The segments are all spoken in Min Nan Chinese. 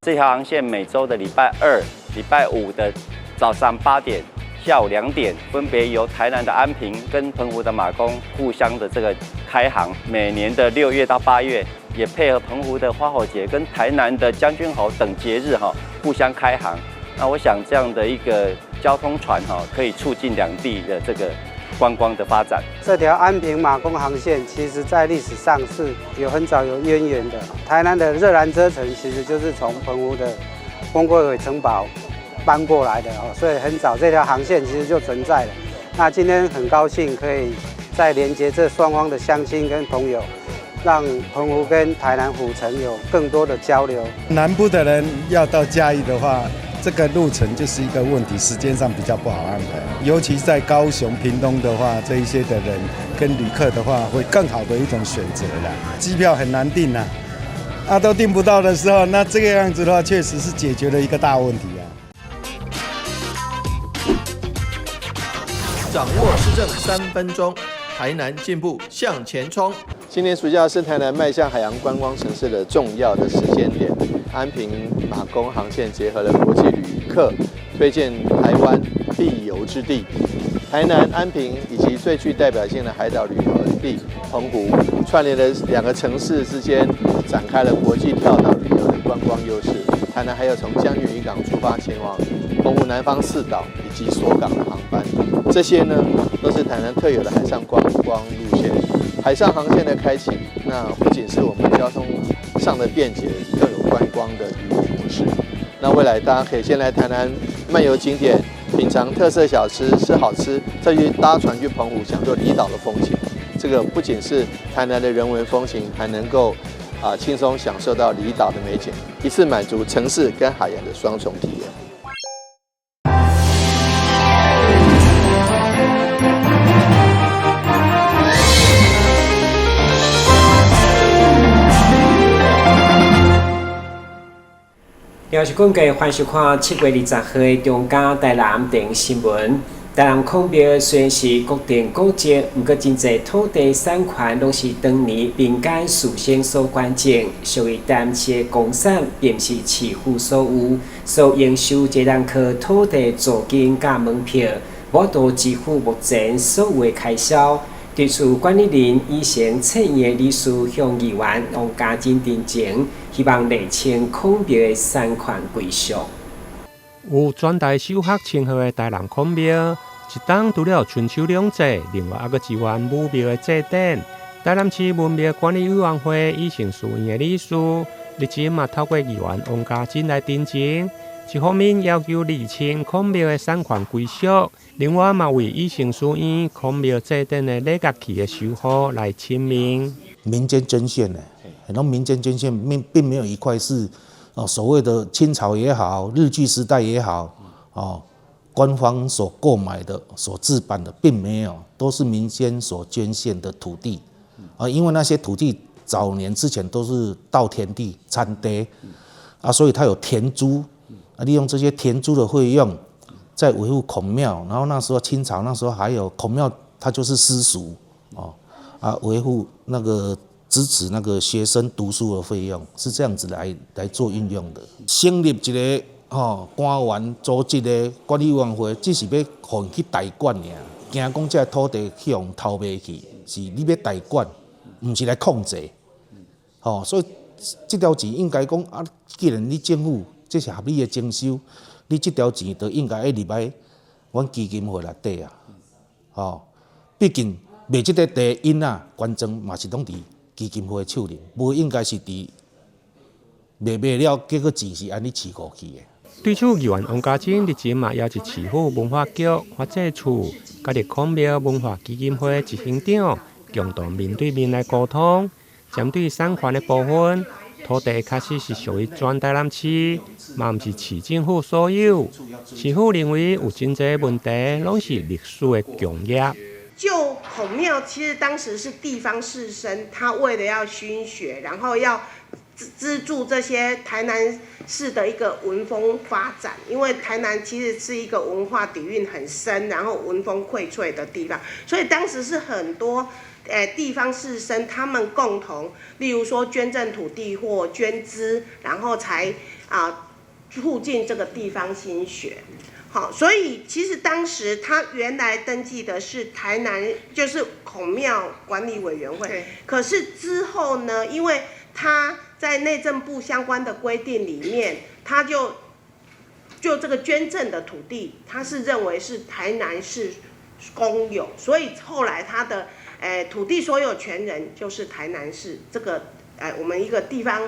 這條航線每週的禮拜二、禮拜五的早上8點、下午2點，分別由台南的安平跟澎湖的馬公互相的這個開航。每年的6月到8月，也配合澎湖的花火節跟台南的將軍猴等節日哈，互相開航。那我想這樣的一個交通船哈，可以促進兩地的這個觀光的發展。這條安平馬公航線，其實在歷史上是有很早有淵源的。台南的熱蘭遮城其實就是從澎湖的風櫃尾城堡搬過來的哦，所以很早這條航線其實就存在了。那今天很高興可以再連接這雙方的鄉親跟朋友，讓澎湖跟台南府城有更多的交流。南部的人要到嘉義的話，這個路程就是一個問題，時間上比較不好安排。尤其在高雄、屏東的話，這一些的人跟旅客的話，會更好的一種選擇啦。機票很難訂啊，啊都訂不到的時候，那這個樣子的話，確實是解決了一個大問題啊。掌握市政3分鐘，台南進步向前衝。今年暑假是台南邁向海洋觀光城市的重要的時間點。安平馬公航線結合了國際旅客推薦台灣必遊之地，台南安平以及最具代表性的海島旅遊地澎湖，串聯了兩個城市之間，展開了國際跳島旅遊的觀光優勢。台南還有從江運漁港出發前往澎湖南方四島以及鎖港的航班，這些呢都是台南特有的海上觀光路線。海上航線的開啟，那不僅是我們交通上的便捷，更有觀光的旅遊模式。那未來大家可以先來台南漫遊景點，品嘗特色小吃，吃好吃，再去搭船去澎湖，享受離島的風情。這個不僅是台南的人文風情，還能夠輕鬆享受到離島的美景，一次滿足城市跟海洋的雙重體驗。以上是根據歡迎收看7月20號的中嘉台南電視新聞。台南孔廟雖然是國定古蹟，毋過真濟土地產權攏是當年民間士紳所捐贈，屬於台南市的公產，並毋是市府所有，所以應收這兩塊土地租金佮門票，無法度支付目前所有的開銷。對此，管理人以前冊院的理事向議員王家珍陳情，希望釐清孔廟的產權歸屬。有全台首學稱號的台南孔廟，一冬除了春秋兩祭，另外猶閣支援武廟的祭典。台南市文廟管理委員會以誠書院的理事，日前嘛透過議員王家珍來陳情，一方面要求釐清孔廟的產權歸屬，另外嘛為以誠書院孔廟祭典的禮樂器的修護來請命。民間捐獻呢，很多民間捐獻並沒有一塊是哦所謂的清朝也好，日據時代也好，哦官方所購買的、所置辦的，並沒有，都是民間所捐獻的土地。啊，因為那些土地早年之前都是稻田地、田地，啊，所以它有田租，啊，利用這些田租的費用，在維護孔廟。然後那時候清朝那時候還有孔廟，它就是私塾，哦，啊，維護那個支持那個學生讀書的費用，是這樣子來做運用的。成立一個吼官員組織的管理委員會，只是欲予𪜶去代管爾，驚講這個土地去予偷賣去，是你欲代管，毋是來控制，吼，所以這條錢應該講啊，既然你政府這是合理的徵收，你這條錢就應該愛入來阮基金會內底啊，吼，畢竟賣這個地𪜶啊捐贈嘛是攏佇基金會手裡，無應該是佇賣賣了，結果錢是按呢飼過去的。對此，議員王家珍日前嘛邀集市府文化局、發展處、佮佇孔廟文化基金會執行長共同面對面來溝通，針對產權的部分，土地確實是屬於全台南市，嘛毋是市政府所有。市府認為有真濟問題，攏是歷史的共業。就孔廟，其實當時是地方士紳，他為了要興學，然後要資助這些台南市的一個文風發展，因為台南其實是一個文化底蘊很深，然後文風薈萃的地方，所以當時是很多地方士紳他們共同，例如說捐贈土地或捐資，然後才促進這個地方興學。好，所以其實當時他原來登記的是台南，就是孔廟管理委員會，可是之後呢，因為他在內政部相關的規定裡面，他就這個捐贈的土地，他是認為是台南市公有，所以後來他的土地所有權人就是台南市這個我們一個地方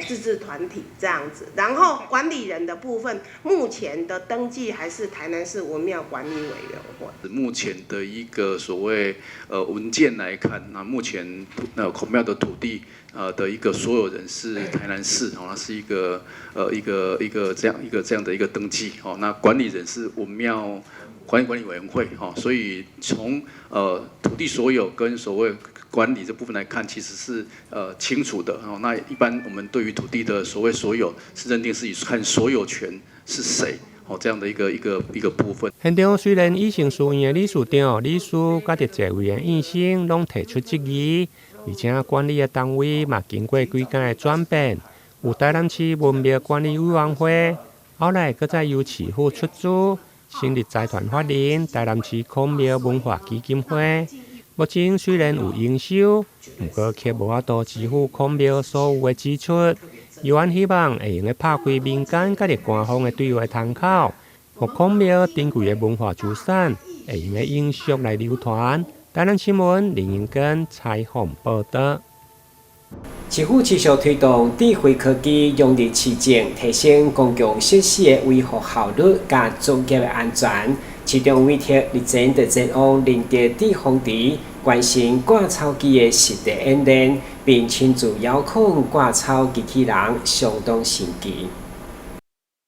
自治團體這樣子，然後管理人的部分，目前的登記還是台南市文廟管理委員會。目前的一個所謂文件來看，那目前那孔廟的土地的一個所有人是台南市哦，那是一個這樣的一個登記哦，那管理人是文廟管理委員會哦，所以從土地所有跟所謂管理這部分來看，其實是清楚的哦。那一般我們對於土地的所謂所有，是認定是以看所有權是誰哦這樣的一個部分。現場雖然以誠書院的理事長、理事佮佇座位的醫生攏提出質疑，而且管理的單位嘛經過幾工的轉變，有台南市文廟管理委員會，後來閣再由市府出資，成立財團法人台南市孔廟文化基金會。目前雖然有營收，毋過卻無法度支付孔廟所有的支出。議員希望會用得拍開民間佮官方的對話窗口，予孔廟珍貴的文化資產會用得永續來流傳。台南新聞林英根採訪報導。市府持續推動智慧科技融入市政，提升公共設施的維護效率佮作業的安全。市長委託日前就前往仁德智防池完成割草機的實地演練，並親自遙控割草機器人，相當神奇。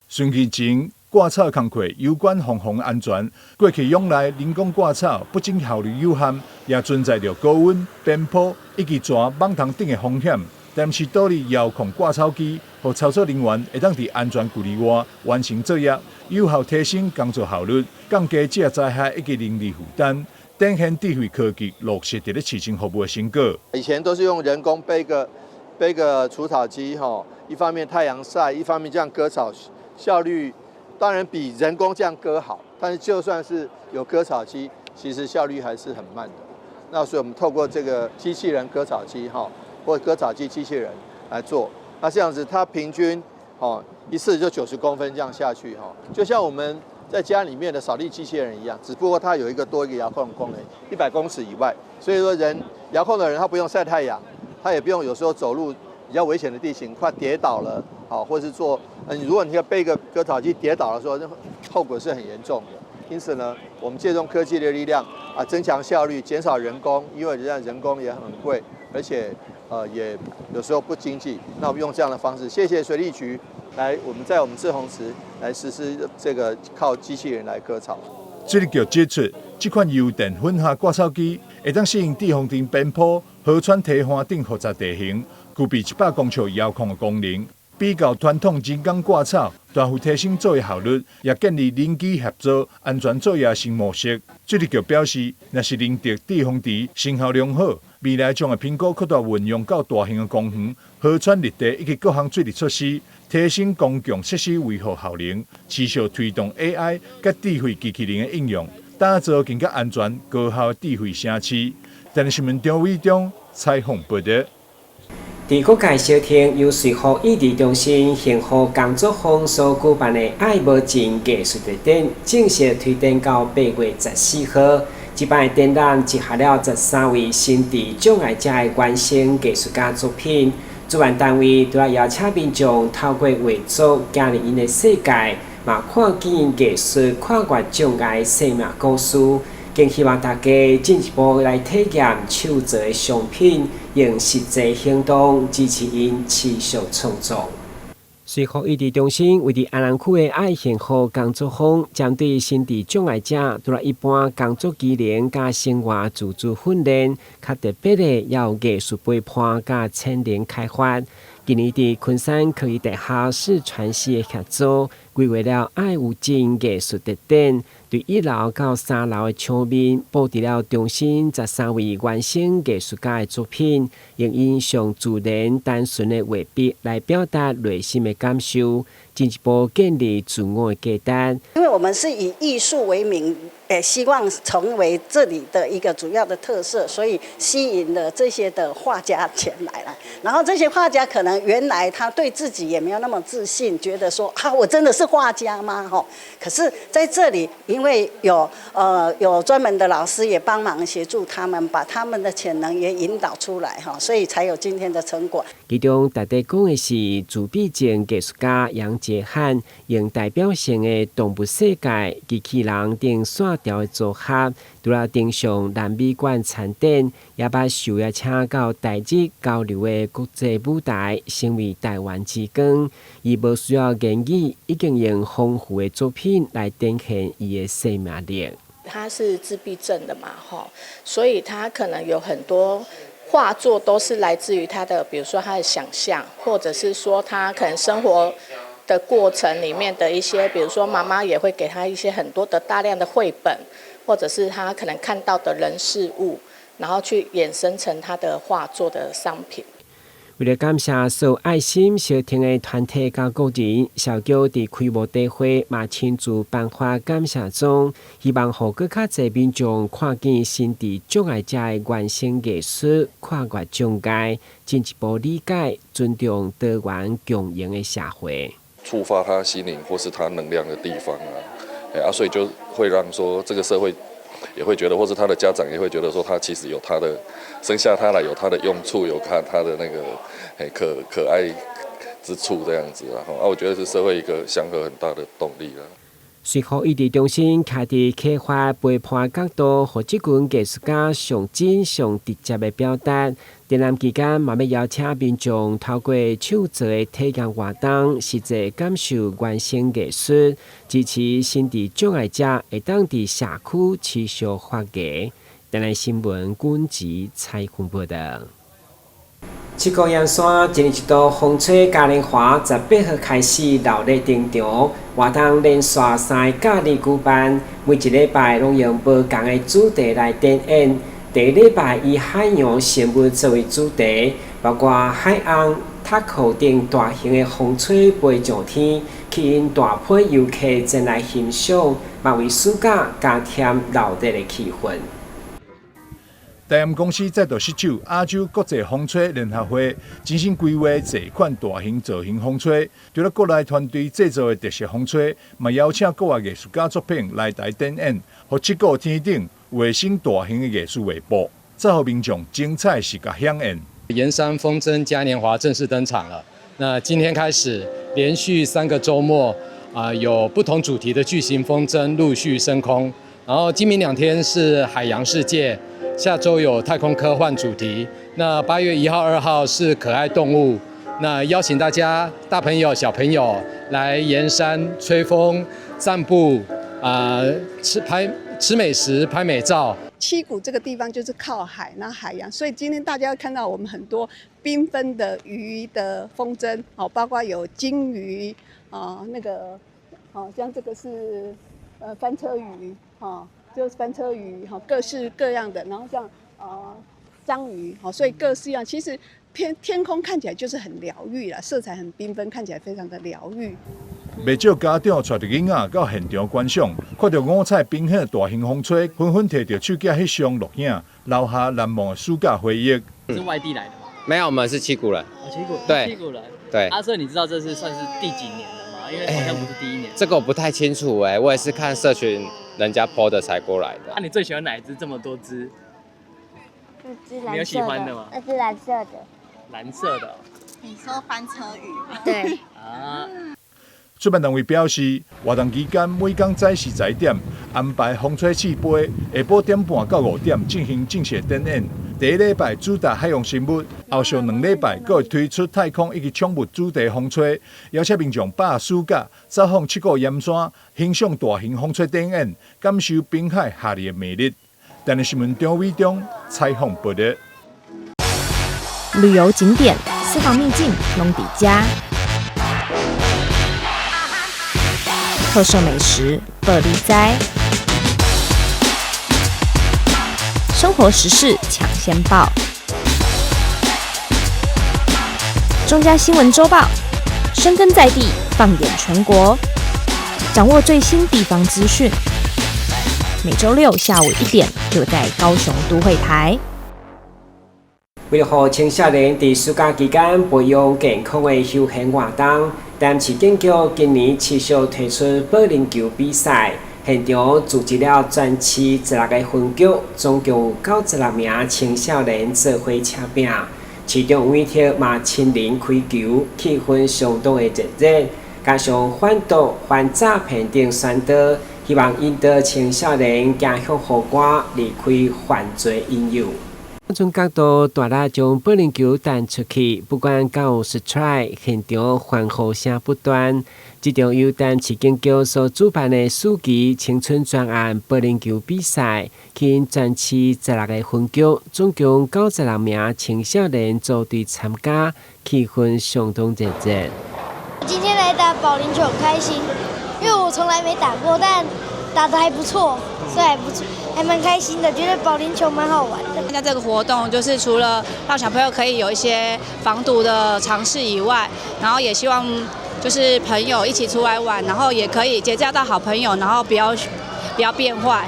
春季前割草工課攸關防洪安全，過去仰賴人工割草，不僅效率有限，也存在著高溫、邊坡以及蛇、蠓蟲等的風險。但是導入遙控割草機，予操作人員會當佇安全距離外完成作業，有效提升工作效率，降低這災害以及人力負擔，展現智慧科技落實佇咧市政服務的成果。以前都是用人工背個除草機，吼，一方面太陽曬，一方面這樣割草，效率當然比人工這樣割好，但是就算是有割草機，其實效率還是很慢的。那所以我們透過這個機器人割草機，哈，或割草機機器人來做，那這樣子它平均，哦，一次就90公分這樣下去，哈，就像我們在家裡面的掃地機器人一樣，只不過它有一個多一個遙控功能，100公尺以外，所以說人遙控的人他不用曬太陽，他也不用有時候走路比較危險的地形，快跌倒了，好，或是做，如果你要背個割草機跌倒的時候，那後果是很嚴重的。因此呢，我們借重科技的力量啊，增強效率，減少人工，因為這樣人工也很貴，而且也有時候不經濟。那我們用這樣的方式，謝謝水利局來，我們在我們滯洪池來實施這個靠機器人來割草。水利局指出，這款油電混合割草機會當適應滯洪池邊坡、河川堤岸等複雜地形，具備100公尺遙控的功能。比較傳統人工割草，大幅提升作業效率，也建立人機協作、安全作業新模式。水利局表示，若是仁德滯洪池成效良好，未來將會評估擴大運用到大型的公園、河川綠地以及各項水利設施，提升公共設施維護效能，持續推動 AI 佮智慧機器人的應用，打造更加安全、高效的智慧城市。台南新聞張偉中採訪報導。佇國界小廳由瑞福藝藝中心幸福工作坊所舉辦的愛無盡藝術特展，正式推展到8月14號。這擺展覽集合了13位心智障礙者的原生藝術家作品。主辦單位除了邀請民眾透過畫作走入𪜶的世界，嘛看見藝術跨越障礙生命故事。更希望大家進一步來體驗手作的商品，用實際行動支持𪜶持續創作。瑞福藝藝中心位佇安南區的愛幸福工作坊，針對心智障礙者，除了一般工作技能佮生活自主訓練，較特別的也有藝術陪伴佮潛能開發。今年佇昆山科技大學視傳系的合作，規劃了愛有情藝術特展，對一樓到三樓的牆面佈置了中心13位原生藝術家的作品，用𪜶上自然單純的畫筆來表達內心的感受，進一步建立自我的價值。因為我們是以藝術為名，希望成為這裡的一個主要的特色，所以吸引了這些的畫家前來了。然後這些畫家可能原來他對自己也沒有那麼自信，覺得說啊，我真的是畫家嗎？吼！可是在這裡，因為有專門的老師也幫忙協助他們，把他們的潛能也引導出來，哈，所以才有今天的成果。其中，值得講的是，自閉症藝術家楊傑漢用代表性的動物世界、機器人等線條的組合，除了登上南美館參展，也捌受邀請到台日交流的國際舞台，成為台灣之光。伊無需要言語，已經用豐富的作品來展現伊的生命力。他是自閉症的嘛，吼，所以他可能有很多畫作都是來自於他的，比如說他的想象，或者是說他可能生活的過程裡面的一些，比如說媽媽也會給他一些很多的大量的繪本，或者是他可能看到的人事物，然後去衍生成他的畫作的商品。為了感謝所有愛心相挺的團體佮個人，社局佇開幕大會嘛親自頒發感謝狀，希望予閣較濟民眾看見心智障礙者的原生藝術，跨越障礙，進一步理解、尊重多元共榮的社會。觸發他心靈或是他能量的地方啊，啊，所以就會讓說這個社會也會覺得，或是他的家長也會覺得說，他其實有他的生下他來有他的用處，有他的那個可愛之處這樣子，然後啊，我覺得是社會一個祥和很大的動力啦。隨後，伊佇中心徛佇啟發陪伴角度，予這群藝術家上真上直接的表達。展覽期間，嘛欲邀請民眾透過手作的體驗活動，實際感受原生藝術，支持心智障礙者會當佇社區持續發藝。台南新聞軍籍採訪報道。七股鹽山一年一度風吹嘉年華，18號開始熱鬧登場，活動連續三个假日舉辦，每一禮拜攏用無仝的主題來展演。第一禮拜以海洋生物作為主題，包括海鰪、塔殼等大型的風吹飛上天，吸引大批遊客前來欣賞，嘛為暑假加添熱鬧的氣氛。台鹽公司再度攜手亞洲國際風吹聯合會，精心規劃這款大型造型風吹。除了國內團隊製作的特色風吹，嘛邀請國外藝術家作品來台展演，予七股天頂畫成大型的藝術畫布，再予民眾精彩視覺饗宴。鹽山風箏嘉年華正式登場了。那今天開始，連續3個週末啊，有不同主題的巨型風箏陸續升空。然後今明兩天是海洋世界。下週有太空科幻主題，那8月1號、2號是可愛動物。那邀請大家大朋友、小朋友來鹽山吹風、散步，啊，吃美食、拍美照。七股這個地方就是靠海，那海洋，所以今天大家看到我們很多繽紛的魚的風箏，哦，包括有鯨魚啊，那個，哦，像這個是翻車魚，哦。就是翻車魚，哈，各式各樣的，然後像章魚，好，所以各式樣，其實天空看起來就是很療癒啦，色彩很繽紛，看起來非常的療癒。袂少家長帶著囡仔到現場觀賞，看著五彩繽紛大型風吹，紛紛提著手機翕相錄影，留下難忘的暑假回憶。是外地來的嗎？沒有，我們是七股人。哦，七股，對，七股人。對。阿所以你知道這是算是第幾年了嗎？因為好像不是第一年。這個我不太清楚哎，我也是看社群人家 po 的才過來的。啊，你最喜歡哪一隻？這麼多隻？你有喜歡的嗎？那是藍色的。藍色的。你說翻車魚？對。啊。主辦單位表示，活動期間每工早時10點安排風吹試飛，下晡點半到5點進行正式展演。第一禮拜主打海洋生物，後續2禮拜閣會推出太空以及寵物主題風吹，邀請民眾把握暑假造訪七股鹽山，欣賞大型風吹展演，感受濱海夏日的魅力。台南新聞張偉中採訪報道。旅遊景點。私房秘境攏佇遮。特色美食報你知，生活時事搶先報，中嘉新聞週報，深耕在地，放眼全國，掌握最新地方資訊。每週六下午1點，就在高雄都會台。為了予青少年佇暑假期間培養健康的休閒活動，台南市警局今年持續推出保齡球比賽，現場組織了全市16個分局，總共有96名青少年做伙車拼。市長委託嘛親臨開球，氣氛相當的熱烈。加上反毒、反詐騙等宣導，希望引導青少年行向雨傘，離開犯罪引誘。從角度大力將保齡球彈出去，不管敢有 strike，現場歡呼聲不斷。這場由台南市警局所主辦的暑期青春專案保齡球比賽，吸引全市16個分局，總共96名青少年組隊參加，氣氛相當熱烈。今天來打保齡球很開心，因為我從來沒打過，但打得還不錯，所以還不錯，還蠻開心的，覺得保齡球蠻好玩的。參加這個活動，就是除了讓小朋友可以有一些防毒的常識以外，然後也希望就是朋友一起出來玩，然後也可以結交到好朋友，然後不要變壞。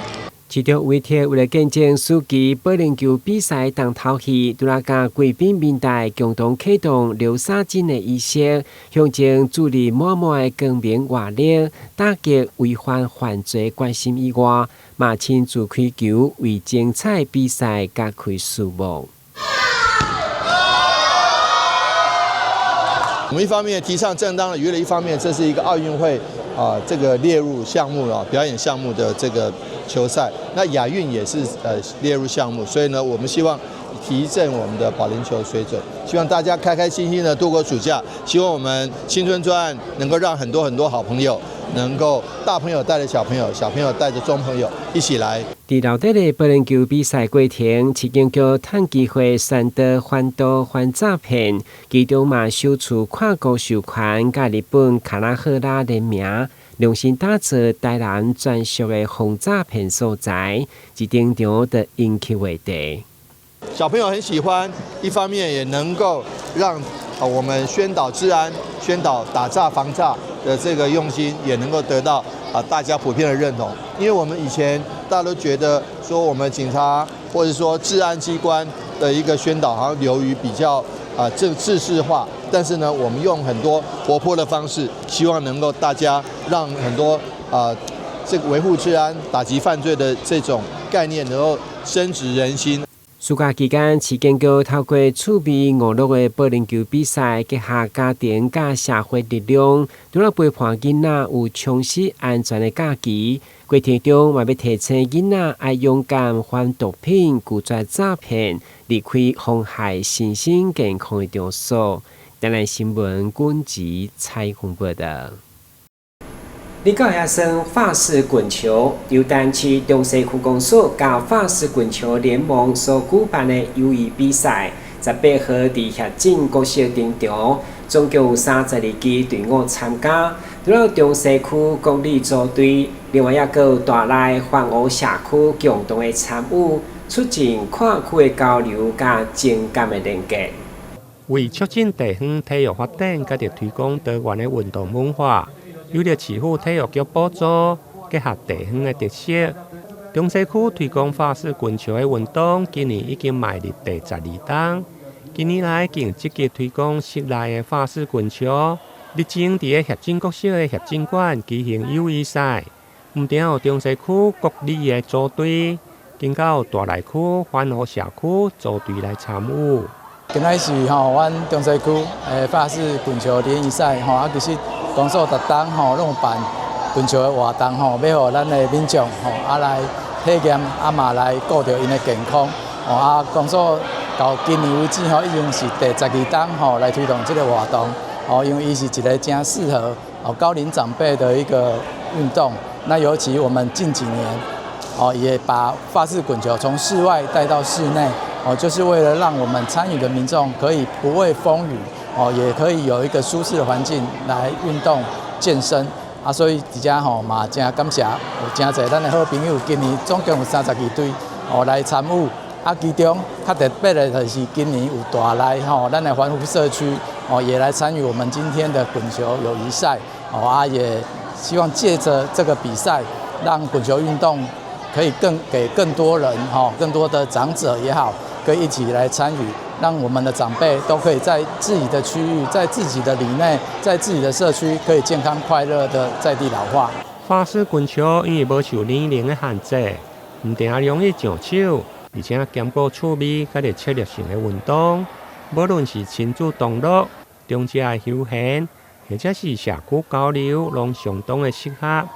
市長委託為了見證暑期保齡球比賽重頭戲，除了佮貴賓民代共同啟動流沙針的儀式，象徵注入滿滿的光明活力，打擊違法犯罪決心以外，嘛親自開球為精彩比賽揭開序幕。我們一方面提倡正當的娛樂，一方面這是一個奧運會啊，這個列入項目啊，表演項目的這個球賽，那亞運也是列入項目，所以呢，我們希望提振我們的保齡球水準，希望大家開開心心的度過暑假，希望我們青春專案能夠讓很多很多好朋友，能夠大朋友帶着小朋友，小朋友帶着中朋友一起來。佇樓頂的保齡球比賽過程，市警局趁機會宣導反毒反詐騙，其中嘛首次跨國授權佮日本卡拉赫拉聯名，量身打造台南專屬的防詐騙素材，一登場就引起話題。小朋友很喜歡，一方面也能夠讓我們宣導治安、宣導打詐防詐的這個用心，也能夠得到大家普遍的認同。因為我們以前大家都覺得說，我們警察或者說治安機關的一個宣導，好像流於比較這制式化。但是呢，我們用很多活潑的方式，希望能夠大家讓很多這個維護治安、打擊犯罪的這種概念能夠深植人心。暑假期間，市警局透過趣味娛樂的保齡球比賽，結合家庭佮社會力量，除了陪伴囡仔有充實安全的假期，過程中嘛欲提醒囡仔愛勇敢反毒品、拒絕詐騙，離開妨害身心健康的場所。台南新聞滾吉採訪報道。你敢會曉耍法式滾球，由台南市中西區公所佮法式滾球聯盟所舉辦的友誼比賽，18號佇協進國小登場，總共有32支隊伍參加。除了中西區國里組隊，另外猶閣有大內環湖社區共同的參與，促進跨區的交流佮情感的連結。為促進地方體育發展，佮著推廣多元的運動文化，由著市府體育局補助，結合地方的特色，中西區推廣法式滾球的運動，今年已經邁入第12冬。近年來，更積極推廣室內的法式滾球。日前，佇個協進國小的協進館舉行友誼賽，毋但有中西區國里的組隊，更閣有大內區環湖社區組隊來參與。今仔是吼，阮中西區的法式滾球聯誼賽吼，啊，其實公所逐冬吼攏有辦滾球的活動吼，欲予咱的民眾吼啊來體驗，啊嘛來顧著𪜶的健康。吼啊，公所到今年為止吼，已經是第12冬吼來推動這個活動。哦，因為伊是一個誠適合哦高齡長輩的一個運動。那尤其我們近幾年哦，也把法式滾球從室外帶到室內。哦，就是為了讓我們參與的民眾可以不畏風雨，哦，也可以有一個舒適的環境來運動健身。啊，所以佇遮吼嘛，真感謝有誠濟咱的好朋友，今年總共有32隊哦來參與。啊，其中較特別的就是今年有大內吼，咱的環湖社區哦也來參與我們今天的滾球友誼賽。哦啊，也希望借著這個比賽，讓滾球運動可以更給更多人吼，更多的長者也好，可以一起來參與，讓我們的長輩都可以在自己的區域，在自己的里內，在自己的社區，可以健康快樂的在地老化。花式滾球因為無受年齡的限制，毋定容易上手，而且兼顧趣味佮策略性的運動。無論是親子同樂、長者的休閒，或者是社區交流，攏相當的適合。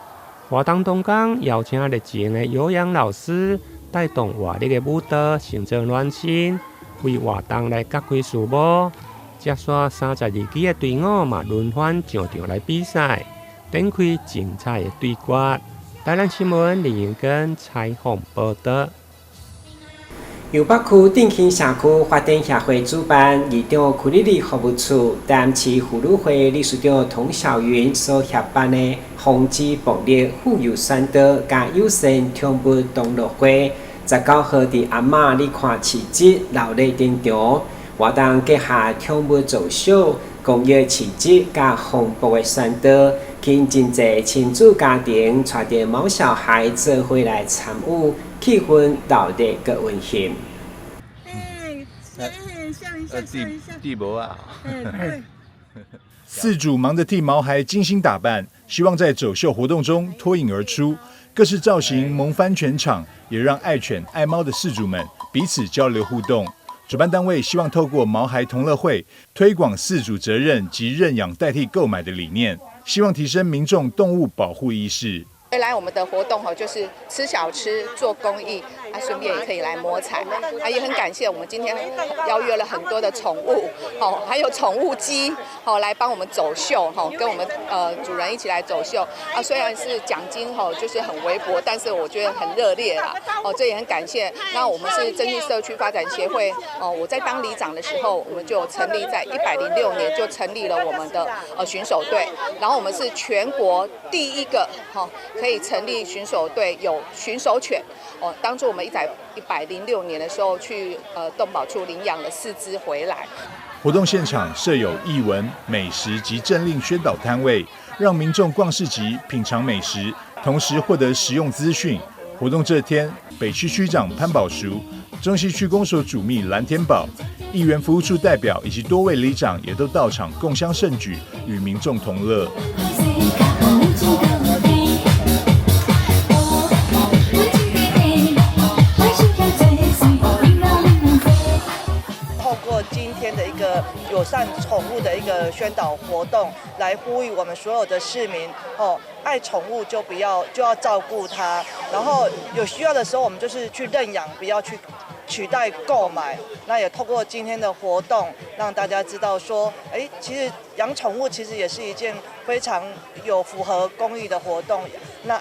活動當中邀請熱情的有氧老師帶動活力的舞蹈，成做暖身，為活動來揭開序幕。接續32支的隊伍嘛輪番上場來比賽，展開精彩的對決。台南新聞林永根採訪報道。由北區振興社區發展協會主辦，里長區里里服務處、台南市婦女會理事長童小雲所協辦的防止暴力婦幼宣導佮友善寵物同樂會，19號佇阿嬤你看市集鬧熱登場。活動結合寵物走秀、公益市集佮防暴的宣導，吸引真濟親子家庭帶著毛小孩做伙來參與，氣氛鬧熱閣溫馨。地無啊。飼主忙着替毛孩精心打扮，希望在走秀活動中脫穎而出。各式造型萌翻全場，也讓愛犬愛貓的飼主們彼此交流互動。主辦單位希望透過毛孩同樂會推廣飼主責任及認養代替購買的理念，希望提升民眾動物保護意識。來我們的活動就是吃小吃、做公益，啊，順便也可以來摸彩，啊，也很感謝我們今天邀約了很多的寵物，哦，還有寵物雞，哦，來幫我們走秀，哈，跟我們主人一起來走秀，啊，雖然是獎金就是很微薄，但是我覺得很熱烈啦，哦，這也很感謝。那我們是振興社區發展協會，哦，我在當里長的時候，我們就成立在106年就成立了我們的巡守隊，然後我們是全國第一個，哈。可以成立巡守隊，有巡守犬哦。當初我們106年的時候去動保處領養了4隻回來。活動現場設有藝文、美食及政令宣導攤位，讓民眾逛市集、品嘗美食，同時獲得實用資訊。活動這天，北區區長潘寶淑、中西區公所主秘藍天寶、議員服務處代表以及多位里長也都到場共襄盛舉，與民眾同樂。透過今天的一個友善寵物的一個宣導活動，來呼籲我們所有的市民哦，愛寵物就不要就要照顧它，然後有需要的時候我們就是去認養，不要去取代購買。那也透過今天的活動，讓大家知道說，哎，其實養寵物其實也是一件非常有符合公益的活動。那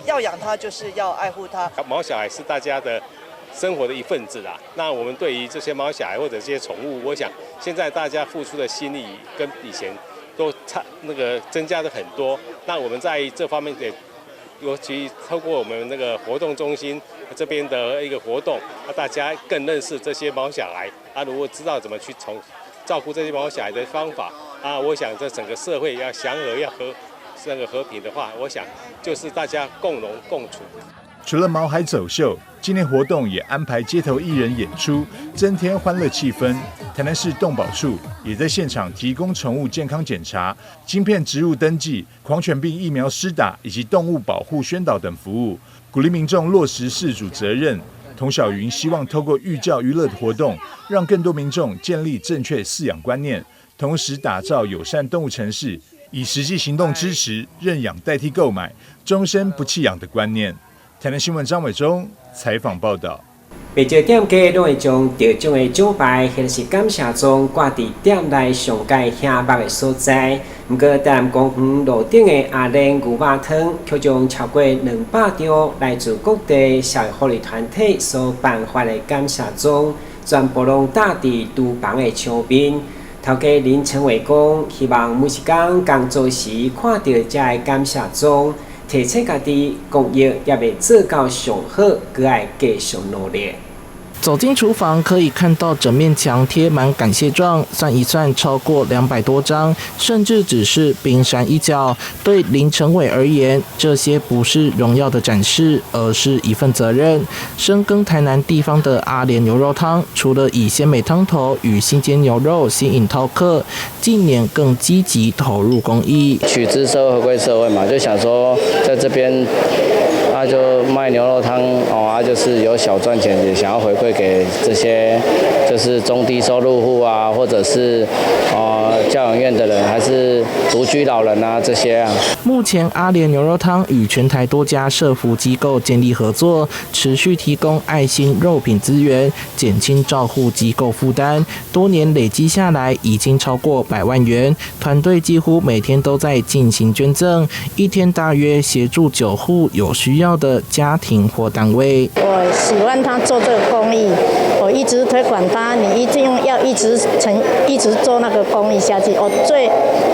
要養它就是要愛護它。毛小孩是大家的生活的一份子啦。那我們對於這些毛小孩或者這些寵物，我想現在大家付出的心力跟以前都差那個增加的很多。那我們在這方面也，尤其透過我們那個活動中心這邊的一個活動，大家更認識這些毛小孩。啊，如果知道怎麼去從照顧這些毛小孩的方法，啊，我想這整個社會要祥和要和那個和平的話，我想就是大家共榮共處。除了毛孩走秀，今年活動也安排街頭藝人演出，增添歡樂氣氛。台南市動保處也在現場提供寵物健康檢查、晶片植入登記、狂犬病疫苗施打以及動物保護宣導等服務，鼓勵民眾落實飼主責任。童小雲希望透過寓教於樂的活動，讓更多民眾建立正確飼養觀念，同時打造友善動物城市，以實際行動支持認養代替購買、終身不棄養的觀念。台南新聞張偉忠採訪報道。不少店家攏會將得獎的獎牌或者是感謝狀掛佇店內上蓋顯目的所在。毋過，台南公園路頂的阿蓮牛肉湯，卻將超過200張來自各地社會福利團體所頒發的感謝狀，全部攏搭佇廚房的牆面。頭家林成偉講，希望每一工工作時看著這个感謝狀，提醒家己公益猶未做到上好，閣愛繼續努力。走進廚房，可以看到整面牆貼滿感謝狀，算一算超過200多張，甚至只是冰山一角。對林成偉而言，這些不是榮耀的展示，而是一份責任。深耕台南地方的阿蓮牛肉湯，除了以鮮美湯頭與新鮮牛肉吸引饕客，近年更積極投入公益。取之社會，回饋社會嘛，就想說在這邊。啊，就賣牛肉湯哦，啊，就是有小賺錢，也想要回饋給這些就是中低收入戶啊，或者是教養院的人，還是獨居老人啊這些啊。目前阿蓮牛肉湯與全台多家社福機構建立合作，持續提供愛心肉品資源，減輕照護機構負擔。多年累積下來，已經超過100萬元。團隊幾乎每天都在進行捐贈，一天大約協助9戶有需要的家庭或單位。我喜歡他做這個公益，我一直推廣他，你一定要一直成，一直做那個公益下去。我最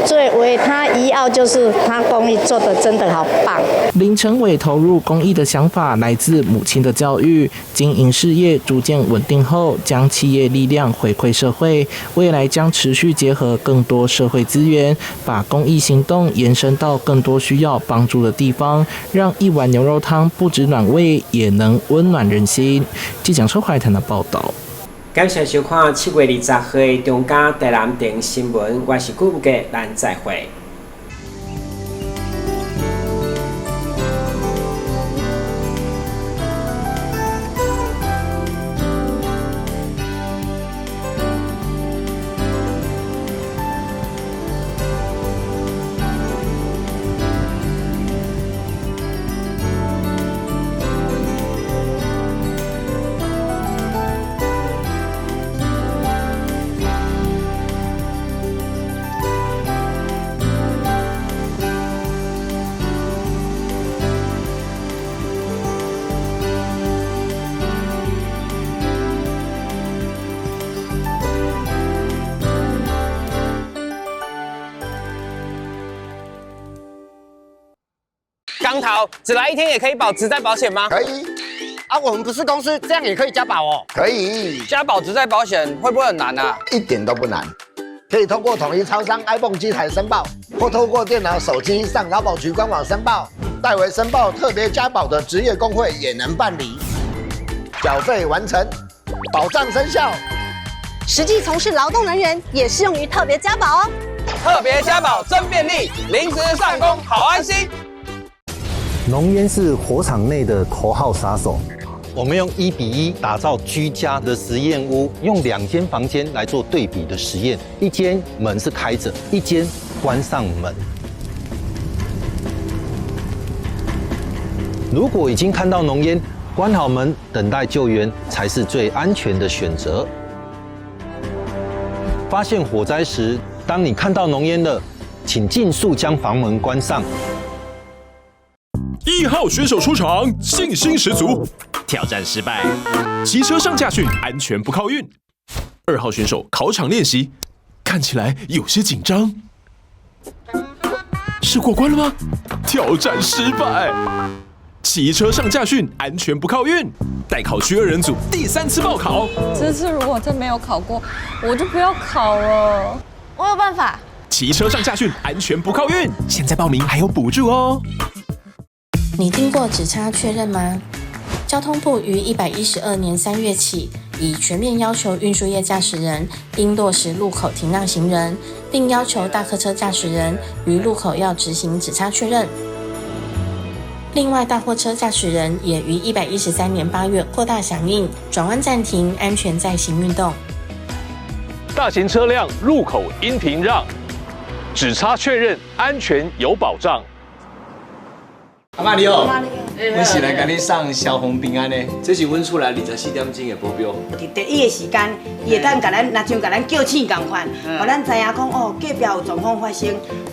最為他驕傲，就是他公益做得真的好棒。林成偉投入公益的想法來自母親的教育，經營事業逐漸穩定後，將企業力量回饋社會，未來將持續結合更多社會資源，把公益行動延伸到更多需要幫助的地方，讓一碗牛肉湯不止暖胃，也能溫暖人心。記者車懷騰的報道。感謝收看7月20號的中嘉台南電新聞，我是顧傑，咱再會。光頭，只來一天也可以保職災保險嗎？可以。啊，我們不是公司，這樣也可以加保哦。可以。加保職災保險會不會很難啊？一點都不難，可以通過統一超商 iPhone 機台申報，或透過電腦、手機上勞保局官網申報。代為申報特別加保的職業工會也能辦理。繳費完成，保障生效。實際從事勞動人員也適用於特別加保哦。特別加保真便利，臨時上工好安心。濃煙是火場內的頭號殺手。我們用1比1打造居家的實驗屋，用2間房間來做對比的實驗，一間門是開着，一間關上門。如果已經看到濃煙，關好門等待救援才是最安全的選擇。發現火災時，當你看到濃煙了，請盡速將房門關上。 1號選手出場，信心十足，挑戰失敗，騎車上駕訓，安全不靠運。2號選手考場練習，看起來有些緊張，是過關了嗎？挑戰失敗，騎車上駕訓，安全不靠運。待考區2人組第3次報考，這次如果真沒有考過，我就不要考了。我有辦法。騎車上駕訓，安全不靠運，現在報名還有補助哦。你聽過指差確認嗎？交通部於112年3月起，已全面要求運輸業駕駛人應落實路口停讓行人，並要求大客車駕駛人於路口要執行指差確認。另外，大貨車駕駛人也於113年8月擴大響應，轉彎暫停，安全再行運動。大型車輛路口應停讓，指差確認安全有保障。阿媽你好，阮是來共你送消防平安的，這是阮厝內24點鐘的保鏢。佇第一个時間，伊會當共咱，若像共咱叫醒仝款，予咱知影講哦，隔壁有狀況發生。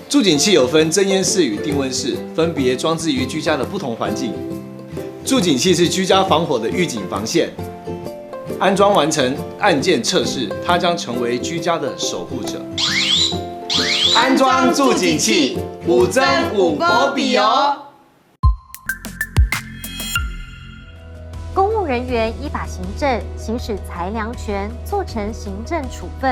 住警器有分偵煙室與定溫室，分別裝置於居家的不同環境。住警器是居家防火的預警防線，安裝完成，按鍵測試，它將成為居家的守護者。安裝住警器，有真有保庇哦。公務人員依法行政，行使裁量權，做成行政處分。